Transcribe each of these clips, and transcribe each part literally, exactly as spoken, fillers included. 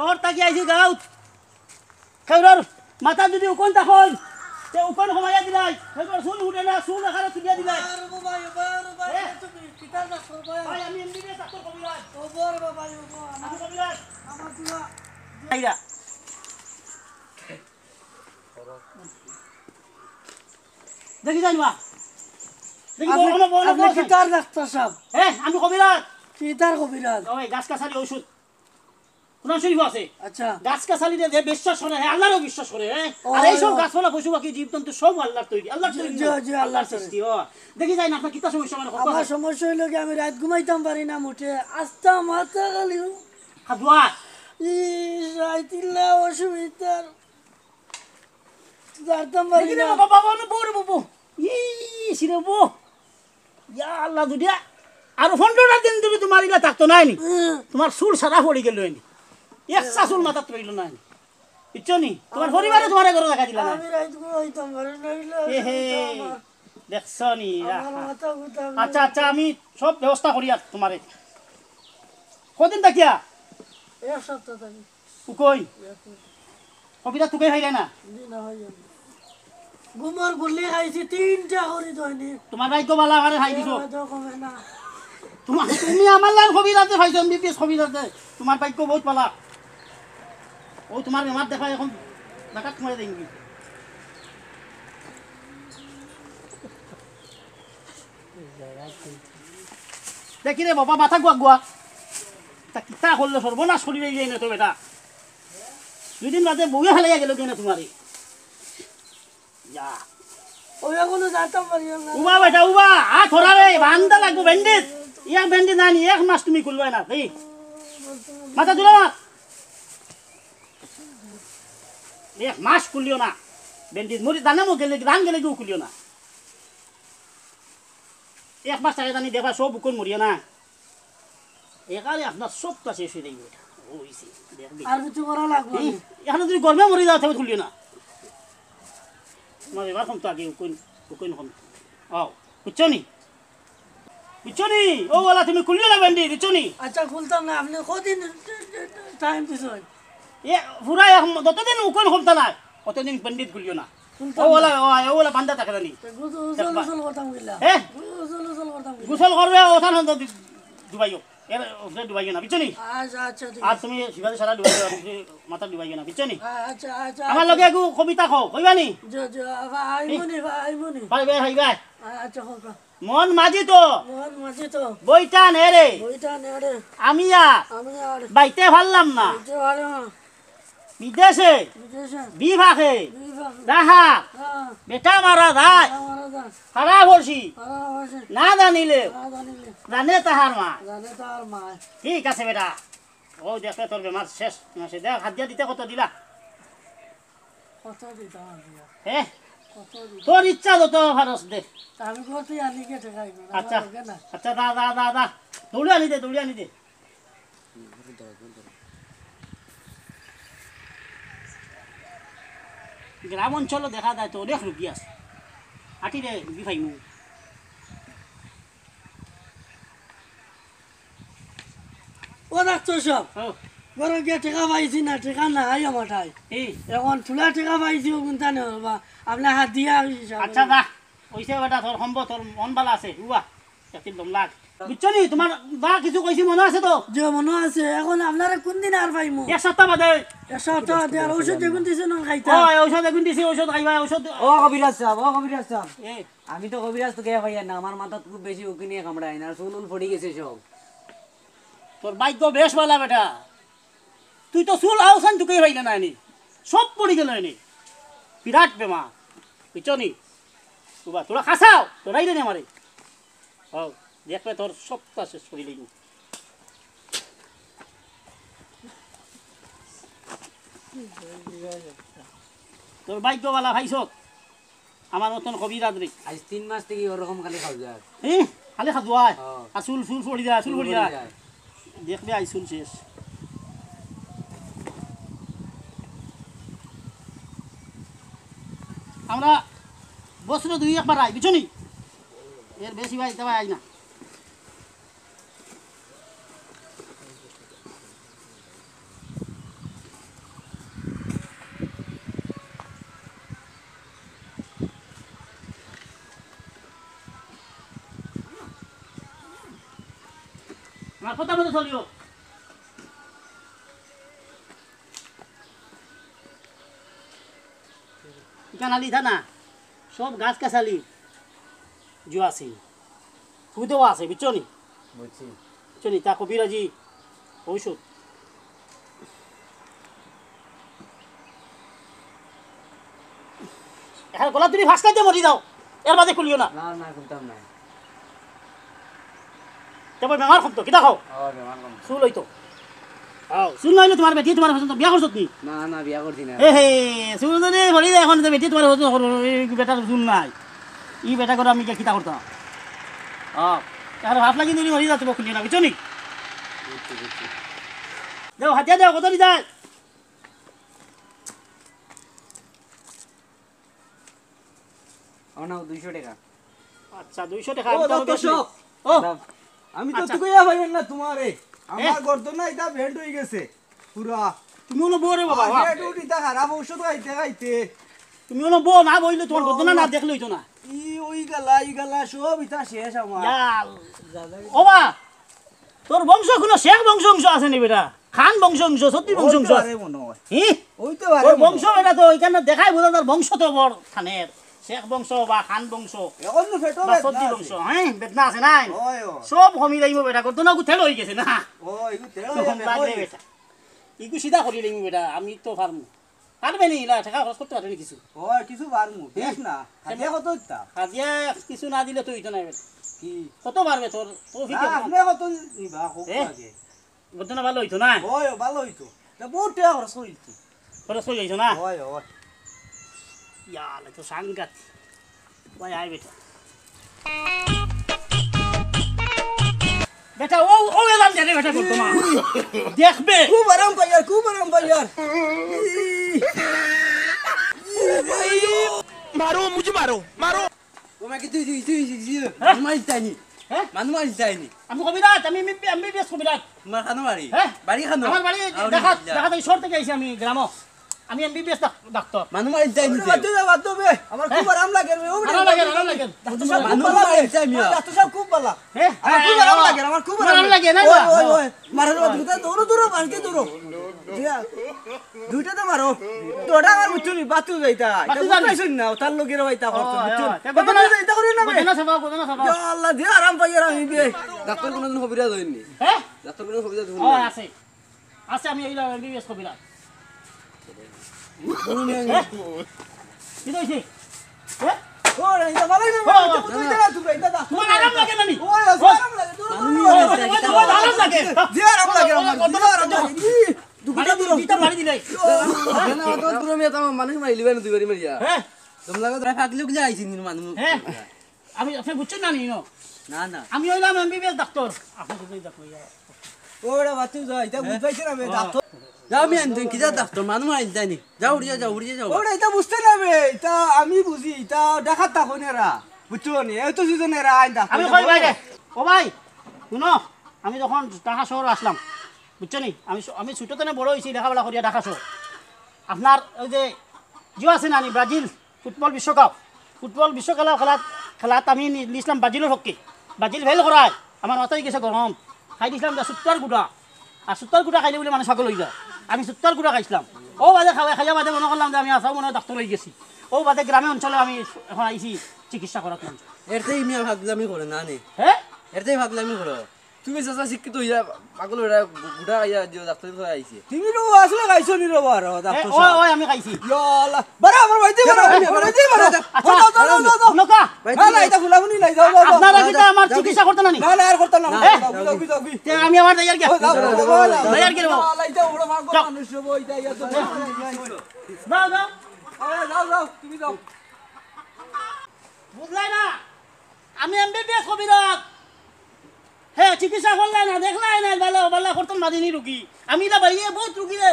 শহর থাকি আইছি গাঁওত। কেউরর মাথা যদি উকন তখন, তে উকন কমাইয়া দিলাই। কেউরর চুল উঠে না, চুল এখানে তুলিয়া দিলাই। বারো ভাই, বারো ভাই, এ? তুমি কিতা না করবায়? ভাই, আমি এমবিবিএস ডাক্তার কবিরাজ। ও বড় বাবা, ও বড়, আমি আমার, কবিরাজ। আমার দুয়া। আইরা। দেখি যাইন বা। দেখি আপনি, বলো, বলো, আপনি বলো, কিতার ডাক্তার সাহেব? হ্যাঁ, আমি কবিরাজ। কিতার কবিরাজ? ওই গাছ কাছালি ঔষধ। কোরআন শরীফ আছে। আচ্ছা। গাছ গাছালিরে যে বিশ্বাস করে, হ্যাঁ, আল্লাহরেও বিশ্বাস করে, হ্যাঁ? ও, আর এই সব ও। গাছপালা, পশু পাখি, জীবজন্তু সব আল্লাহর তৈরি, আল্লাহর তৈরি। জি, জি, আল্লাহর আল্লাহর তৈরি। সৃষ্টি, ও। দেখি যাই না, আপনার কিতা সমস্যা মানে, কত আমার আছে? সমস্যা হইলো কি, আমি রাত ঘুমাইতাম পারি না মোটে, আস্তা মাথা খালি খাদুয়া। ই, রাইতিল্লা অসুবিধার, জারতাম পারি দেখি না। রে বাবা, বাবা, অনো বউ রে বাবা। ই, সিরে বউ। ইয়া আল্লাহ, দুনিয়া। আর পনেরোটা দিন ধরে তোমার ইলা থাকতো নায় নি। হুম। তোমার চুল সারা পড়ি গেল নি। একটা চুল মাথাত রইল নায় নি। বুঝছো নি? তোমার আমার পরিবারে তোমার ঘরে দেখা দিলা না। আমি রাইত ঘুমাইতাম পারি না, ইলা এ হে, অসুবিধা আমার। দেখছো নি? আমার আহা। মাথা ব্যথা, আমি আচ্ছা, আচ্ছা, আমি সব ব্যবস্থা করি আর তোমারে। কদিন থাকিয়া? এক সপ্তাহ থাকি। উকই? এক সপ্তাহ। কবিরাজ তুকাই খাইলে না? জি না, ভাই, আমি ঘুমর গুলি খাইছি, তিনটা করি দৈনিক। তোমার ভাগ্য ভালা, আমারে খাই দিছো। এ, হয়তো কমে না। তোমার, তুমি আমার লাল কবিরাজে খাইছো, এমবিবিএস কবিরাজে। তোমার ভাগ্য বহুত ভালা। ও তোমার বেমার দেখা এখন ডাকাত মারে দেইনি। দেখি রে বাবা, মাথা গুয়া গুয়া। তা কিতা করলে সর্বনাশ করি রইলে না তো বেটা। দুই দিন বাদে বউয়ে ফেলাইয়া গেল কেন তোমারে? যা। ওই এখনো যাইতাম পারি না। উবা বেটা, উবা, আ ধরা রে, বান্ধা লাগবো ব্যান্ডেজ। ইয়া ব্যান্ডেজ আনি, এক মাস তুমি খুলবায় না, এই। মাথা তুলো না। এক মাস খুলিও না। ব্যান্ডেজ মরি দানা মো গেলে, ধান গেলে কেউ খুলিও না। এক মাস আগে জানি দেখবা সব বুকন মরিয়া না। এখানে আপনার সবটা শেষ হয়ে যাইবে এটা। ও হইছে, দেখবি। আর কিছু করা লাগবে হুম, না। এখানে যদি গরমে মরি যাও, তবে তুলিও না। তোমার এবার কম তো আগে, উকুন, উকুন কম। আও, বুঝছো নি? বুঝছো নি? ও ওলা, তুমি খুলিও না ব্যান্ডেজ, বুঝছো নি? আচ্ছা, খুলতাম না, আপনি কদিন টাইম দিছেন? এ, পুরা এক ম-, যতদিন উকুন খুলতা না, অতদিন ব্যান্ডেজ খুলিও না। খুলতাম ও ওলা, না। ও, ও ওলা বান্ধা থাকে জানি। তো গোসল, গোসল, দেখবা। গোসল করতাম কিলা? হ্যাঁ? গোসল, গোসল করতাম কিলা? গোসল করবে, ওখানে তো ডু-, ডুবাইও। এর উপরে ডুবাইও না, বুঝছো নি? আচ্ছা, আচ্ছা, ঠিক আর আছে। তুমি শিবাজি সারা ডুবাইও না, তুমি মাথা ডুবাইও না, বুঝছো নি? আচ্ছা, আচ্ছা, আমার আচ্ছা। লগে একটু কবিতা কও, কইবা নি? জি, জি, আইবো নি, আইবো নি। Bye, bye, hi bye. আচ্ছা, হোক। মন মাঝি তো। মন মাঝি তো। বইটা নে রে। বইটা নে রে। আমি আর। আমি আর। বাইতে পারলাম না। বাইতে পারলাম না। বিদেশে। বিদেশে। বিভাগে। বিভাগে। রাহা। হ্যাঁ। বেটা মারা যায়। বেটা মারা যায়। হারা বলছি। হারা বলছি। না জানিলে। না জানিলে। জানে তাহার মা। জানে তাহার মা। ঠিক আছে বেটা। ও দেখে তোর বেমার শেষ। মাসে দেখ, হাত দিয়া দিতে কত দিলা? কত দিতাম আমি আর? হ্যাঁ? কত দিতাম? তোর ইচ্ছা যত খরচ দে। আমি কত আনি কে ঠেকাইব না, আচ্ছা। আমার লগে না। আচ্ছা, দা, দা, দা, দা। দৌড়ে আনি দে, দৌড়ে আনি দে। গ্রাম অঞ্চলো দেখা যায় তো অনেক রুগী আছে। আটি রে, রুগী পাইমু। ও ডাক্তার সাহেব, ও। ঘরো গিয়া টেকা পাইছি না, টেকা নাই আমার ঠাই। এই। এখন থুড়া টেকা পাইছি, ও কুন্তা নেই বাবা। আপনি হাত দিয়া আমি হিসাব আচ্ছা, করি। যা। ওইসে বেটা, তোর সম্ভব, তোর মন বালা আছে। উবা, একটি দম লাগ। বুঝছো নি? তোমার যা কিছু কইছি মনো আছে তো? জি, মনো আছে। এখন আপনারে কোন দিন আর পাইমু? এক সপ্তাহ বাদে। এক সপ্তাহ বাদে। আর ঔষধ যেগুন দিছে না খাইতা? ও, এই ঔষধ এগুন দিছি, ঔষধ খাইবা, ঔষধ। ও কবিরাজ সাহেব, ও কবিরাজ সাহেব। এ। আমি তো কবিরাজ তো কে পাইয়ার না, আমার মাথাত খুব বেশি উকুনে কামড়ায় না, চুল উল পড়ি গেছে সব। তোর ভাগ্য বেশ বালা বেটা, তুই তো চুল আউসান তুকেই পাইলে না নি, সব পড়ি গেল নি। বিরাট বেমার, বুঝছো নি? তোবা, তোরা খাসাও, তোরাই রে আমারে। হও, দেখবে তোর সবটা শেষ করি লইব। তোর ভাগ্য বালা পাইছত। আমার মতন কবিরাজ রে। আজ তিন মাস থেকে ওরকম খালি খাওয়া যায়। এ, খালি খাদুয়ায়। হ্যাঁ। আর চুল, চুল পড়ি যায়, চুল চুল পড়ি পড়ি যায়। যায়। দেখবে আই চুল শেষ। আমরা বছরে দুই একবার আই, বুঝছো নি? এর বেশি ভাই, তেমন আই না। কথা মতো চলিও। ইখান আলি থা না, সব গাছ গাছালি জুয়া আছে, খুদেও আছে, বুঝছো নি? বুঝছি। বুঝছো নি? তা কবিরাজি ঔষধ। এখন গলা তুমি ফাঁসলাইতে মরি যাও, এর বাদে খুলিও না। না, না, খুলতাম না। তেমন বেমার কম তো, কিতা খাও? ও, বেমার কম। চুল হইতো। আও, চুল নাইলে তোমার বেটি তোমার পছন্দ, বিয়া করছত নি? না, না, বিয়া করছি না। এ হে, চুল যদি ভরি যায় এখন তো বেটি তোমার পছন্দ করবো, এই বেটার চুল নাই। এই বেটা করে আমি কিতা করতাম? আও, এখন ভাত লাগি দিলি মরি যাচ্ছে, বকুলি না, বুঝছো নি? বুঝছি, বুঝছি। দেও, হাতিয়া দেও, কত নি যায়? আমার নাম দুইশো টাকা। আচ্ছা, দুইশো টাকা, ও, আমি তো দত্ত বেশি সব। ও, দাম। আমি তো আচ্ছা। তুই কইয়া পাইবেন না তোমারে। আমার এ? গর্দনা এটা বেন্ড হয়ে গেছে পুরা। তুমি হলো বউ রে বাবা, আমার বাবা। বেড উঠিতা খারাপ, ঔষধ খাইতে খাইতে। তুমি হলো বউ, না বইলে তোমার ও, গর্দনা না বাবা। দেখলে হইতো না। ই ওই গালা, ই গালা, সব ইতা শেষ আমার। ইয়াল। যা, যা, ও বা, তোর বংশ কোনো শেখ বংশ অংশ আছে নি বেটা? খান বংশ অংশ, সত্যি বংশ অংশ হইতে আছে? পারে মনে হয়। হি? হইতে পারে তোর মনে বংশ হয়। বেটা তো ওইখানে দেখাই বোঝা তার বংশ তো বড় খানের। শেখ বংশ বা খান বংশ এখন তো পেটও বা বেদনা সত্যি আছে। বংশ, হ্যাঁ, বেদনা আছে নাই? ওই, ওই। সব কমি যাইব বেটা, কত না গুথেল হয়ে গেছে না? ও, এগু তেল হয়ে যাবে, লাগলে ওই। বেটা। ইগু সিধা করি লইমু বেটা, আমি তো পারমু। পারবে নি, ইলা টাকা খরচ করতে পারবে নি কিছু? ওই, কিছু পারমু, বেশ হ্যাঁ। না। হাজিয়া কত দিতা? হাজিয়া কিছু না দিলে তো হইতো না বেটা। কি? কত পারবে তোর? তো না, ফিকে আপনি কত নিবা, হোক এ? আগে। ঘটনা ভালো হইতো না? ওই, ভালো হইতো। তা বহুত টাকা খরচ করিলছি। খরচ হয়ে যাইতো না? ওই, ওই। ইয়ালে তো সাংঘাতিক। ওই আয় বেটা। বেটা, ও, ও এলাম জানে বেটা করতো না। দেখবে। খুব আরাম পাই আর, খুব আরাম পাই আর। मारो, मुझे मारो, मारो। ও মা, কি তুই, তুই, তুই, তুই, তুই, হ্যাঁ? মানু মারিস যায়নি। হ্যাঁ? মানু মারিস যায়নি। আমি কবিরাজ, আমি এমবি-, এমবিবিএস কবিরাজ। তোমার খানো বাড়ি? হ্যাঁ? বাড়ি খানো? আমার বাড়ি আউরি দেখা, যা। দেখা যায়, শহর থেকে আইছি আমি গ্রামো। আমি এমবিবিএস ডাক-, ডাক্তার। মানু মারিস যায়নি ওরে যে। বাদ দে, বাদ দে বে। আমার খুব হ্যাঁ? আরাম লাগে রে, ও রে, আরাম লাগে, আরাম লাগে। ডাক্তার সাহেব মানু খুব ভালো মারিস লাগে। যায়নি। ডাক্তার সাহেব খুব ভালো। হ্যাঁ? আমার খুব আরাম লাগে, আমার খুব আরাম লাগে। আরাম লাগে না? ওই, ওই, ওই। মারো রে, দুইটা দৌড়ো, দৌড়ো, বাড়িতে দৌড়ো। দুইটা তো মারো। দৌড়া আর বুঝছো নি, বাতু যাইতা। এটা বাতু যাবি? বুঝতে পারছুন না, তার লোকের ভাই তা করতো, ও, বুঝছো? ও, তে বাতু ঘটনা, যাইতা, এটা করি না বে। ঘটনা সভা, ঘটনা সভা। ইয়া আল্লাহ, যে আরাম পাই আর আমি বে। ডাক্তার কোনোদিন কবিরাজ হইনি। হ্যাঁ? ডাক্তার কোনো কবিরাজ হইনি। ও, আছে। আছে, আমি এই এমবিবিএস কবিরাজ। হ্যাঁ? কি হইছে? হ্যাঁ? ও, রে, এটা ভালোই না, ও, এটা ও। বুঝতে পারছো না, তোমরা এটা দা। তোমার আরাম লাগে না নি? ও, আছে, আরাম লাগে, তোর মানুষ আরাম লাগে। আছে, এটা তোমার আরাম লাগে। যে আরাম লাগে আমার, যে আরাম লাগে। ই, দুঃখটা বাড়ি দূর। দিতা বাড়ি দিলাই। না, না, অত দূর আমি এত মানুষ মারিলি কেন দুই বাড়ি মারিয়া? হ্যাঁ? তোমরা তো পাগলি উগলি আইছি নি মানুষ। হ্যাঁ? আমি, আপনি বুঝছেন না নি, no? না, না। আমি হইলাম এমবিবিএস ডাক্তার। আপনি যদি ডাক্তার ইয়া। ওরা বাচ্চা যা, এটা বুঝ পাইছে না, বে, হ্যাঁ। ডাক্তার। যা, আমি আনতেন, কি যা ডাক্তার, মানুষ আনতেনি। যাও, উড়িয়া যাও, উড়িয়া যাও। ওরা এটা বুঝতে না, বে, এটা আমি বুঝি, এটা দেখার তা কোন এরা। বুঝছো নি? এই তো সিজন এরা আইন ডাক্তার। আমি কই ভাই রে? ও ভাই, শুনো, আমি যখন ঢাকা শহর আসলাম, বুঝছো নি? আমি স-, আমি ছোট থেকে বড় হইছি, লেখাপড়া করিয়া ঢাকা শহর। আপনার ওই যে জিও আছে না নি, ব্রাজিল? ফুটবল বিশ্বকাপ, ফুটবল বিশ্বকাপ খেলাত, খেলাত আমি নি-, নিছিলাম ব্রাজিলর পক্ষে। ব্রাজিল ফেল করায়, আমার মাথায় গেছে গরম। খাই দিছিলাম যা সুত্তার গুড়া। আর সুত্তার গুড়া খাইলে বুলে মানুষ পাগল হয়ে যায়। আমি সুত্তার গুড়া খাইছিলাম। ও বাদে খাওয়া, খাইয়া বাদে মনে করলাম যে আমি আসাও মনে হয় ডাক্তার হয়ে গেছি। ও বাদে গ্রামে অঞ্চলে আমি এখন আইছি চিকিৎসা করার জন্য। এর থেকে মিয়া ফাগলামি করে না নে। হ্যাঁ? এর থেকে ফাগলামি করো। তুমি চাচা শিক্ষিত হইয়া পাগল হইয়া গুটা আইয়া যে ডাক্তারি করে আইছে। তুমি তো আসলে খাইছো নি রে বাবা, এ, ডাক্তার ওই, সাহেব। ওই, আমি খাইছি। ইয়া আল্লাহ। বারা, আমার বাড়িতে বারা, আমার বাড়িতে বারা। আচ্ছা, যাও, যাও, যাও, যাও, যাও। নকা। না, না, এটা ফুলাফুলি নাই, যাও, যাও, যাও। আপনারা যাও, কিতা যাও, আমার যাও। চিকিৎসা করতে না নি? না, না, আর করতে না, না, যাও, যাও, যাও, যাও। তে আমি আমার যাইয়ার গিয়া। যাও, যাও, যাও, যাও, যাও। যাইয়ার গিয়া রে বাবা। আল্লাহ, এটা বড় পাগল যাও। মানুষ রে বাবা, এটা, এটা তো যাও, যাও। এ, যাও, যাও, তুমি যাও। বুঝলাই না? আমি এমবিবিএস কবিরাজ। হে, চিকিৎসা করলাই না, দেখলাই না, বালা, বালা করতাম মাদিনী রুগী। আমি না বাড়িয়ে বহুত রুগী রে,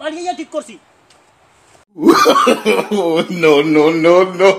বাড়িয়ে ঠিক করছি। Oh, no, no, no, no.